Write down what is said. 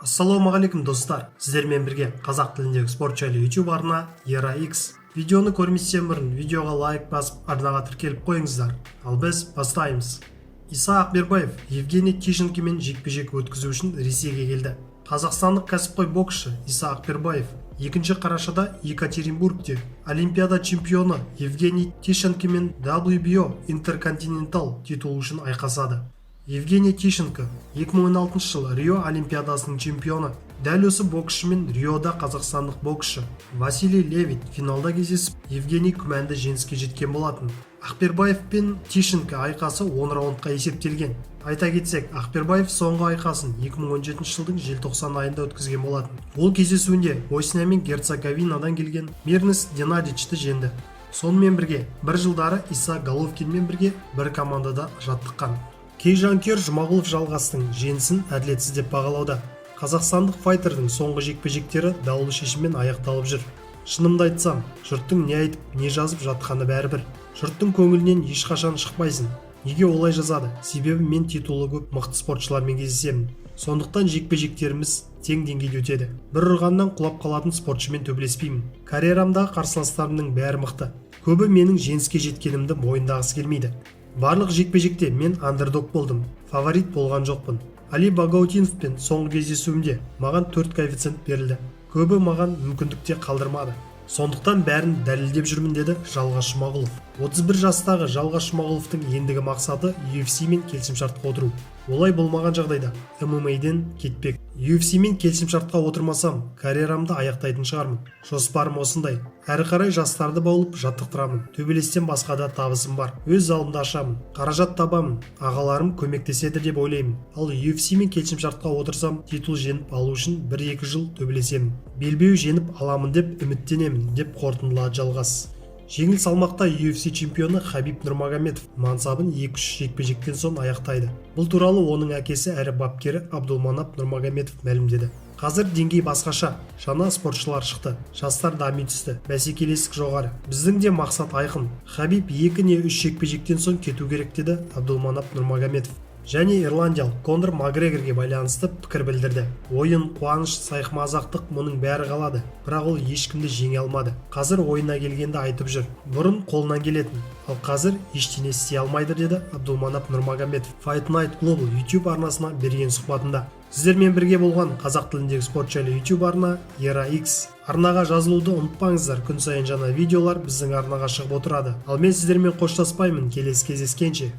Ассалаумағалейкум, достар! Сіздермен бірге қазақ тіліндегі спорт жайлы YouTube арна Era X. Видеоны көрместен бұрын видеоға лайк басып, арнаға тіркеліп қойыңыздар. Ал біз бастаймыз. Иса Ақбербаев Евгений Тищенкомен жекпе-жек өткізу үшін Ресейге келді. Қазақстандық кәсіпқой боксшы Иса Ақбербаев 2 қарашада Екатеринбургте Олимпиада чемпионы Евгений Тищенкомен WBO Интерконтинентал титулы үшін айқасады. Евгений Тищенко 2016 жылы Рио Олимпиадасының чемпионы. Дәл осы боксшымен Риода қазақстандық боксшы Василий Левит финалда кездесіп, Евгений күмәнді жеңіске жеткен болатын. Ақбербаев пен Тищенко айқасы 10 раундқа есептелген. Айта кетсек, Ақбербаев соңғы айқасын 2017 жылдың желтоқсан айында өткізген болатын. Ол кездесуінде Босния мен Герцеговинадан келген Мирнес Ненадичті жеңді. Сонымен бірге бір жылдары Иса Головкинмен бірге бір командада жаттыққан. Кей жанкүйер Жұмағұлов Жалғастың жеңісін әділетсіз деп бағалауда. Қазақстандық файтердің соңғы жекпе-жектері даулы шешіммен аяқталып жүр. Шынымды айтсам, жұрттың не айтып, не жазып жатқаны бәрібір. Жұрттың көңілінен ешқашан шықпайсың. Неге олай жазады? Себебі мен титулы көп мықты спортшылармен кездесемін. Сондықтан жекпе-жектеріміз тең деңгейде өтеді. Бір ұрғаннан құлап қалатын спортшымен төбелеспеймін. Карьерамдағы қарсыластарымның бәрі мықты. Көбі менің жеңіске жеткенімді мойындағысы келмейді. Барлық жекпе-жекте мен андердог болдым, фаворит болған жоқпын. Али Багаутдиновпен соңғы кездесуімде маған 4 коэффициент берілді. Көбі маған мүмкіндік те қалдырмады. Сондықтан бәрін дәлелдеп жүрмін, деді Жалғас Жұмағұлов. 31 жастағы Жалғас Жұмағұловтың ендігі мақсаты UFC мен келісімшартқа отыру. Олай болмаған жағдайда ММА-ден кетпек. UFC мен келісімшартқа отырмасам, карьерамды аяқтайтын шығармын. Жоспарым осындай. Әрі қарай жастарды баулып жаттықтырамын. Төбелестен басқа да табысым бар. Өз залымды ашамын. Қаражат табамын. Ағаларым көмектеседі деп ойлаймын. Ал UFC мен келісімшартқа отырсам, титул жеңіп алу үшін 1-2 жыл төбелесемін. Белбеу жеңіп аламын деп үміттенемін, деп қорытындылады Жалғас. Жеңіл салмақта UFC чемпионы Хабиб Нұрмагомедов мансабын 2-3 жекпе-жектен соң аяқтайды. Бұл туралы оның әкесі әрі бапкері Абдулманап Нұрмагомедов мәлімдеді. Қазір деңгей басқаша, жаңа спортшылар шықты, жастар дами түсті, бәсекелестік жоғары. Біздің де мақсат айқын. Хабиб екі не үш жекпе-жектен соң кету керек, деді Абдулманап Нұрмагомедов. Және ирландиялық Конор Макгрегорге байланысты пікір білдірді. Ойын, қуаныш, сайқымазақтық, мұның бәрі қалады, бірақ ол ешкімді жеңе алмады. Қазір ойына келгенді айтып жүр. Бұрын қолынан келетін, ал қазір ештеңе істей алмайды, деді Абдулманап Нұрмагомедов Fight Night Global YouTube арнасына берген сұхбатында. Сіздермен бірге болған қазақ тіліндегі спорт жайлы YouTube арна Era X. Арнаға жазылуды ұмытпаңыздар. Күн сайын жаңа видеолар біздің арнаға шығып отырады. Ал мен сіздермен қоштаспаймын. Келесі кездескенше.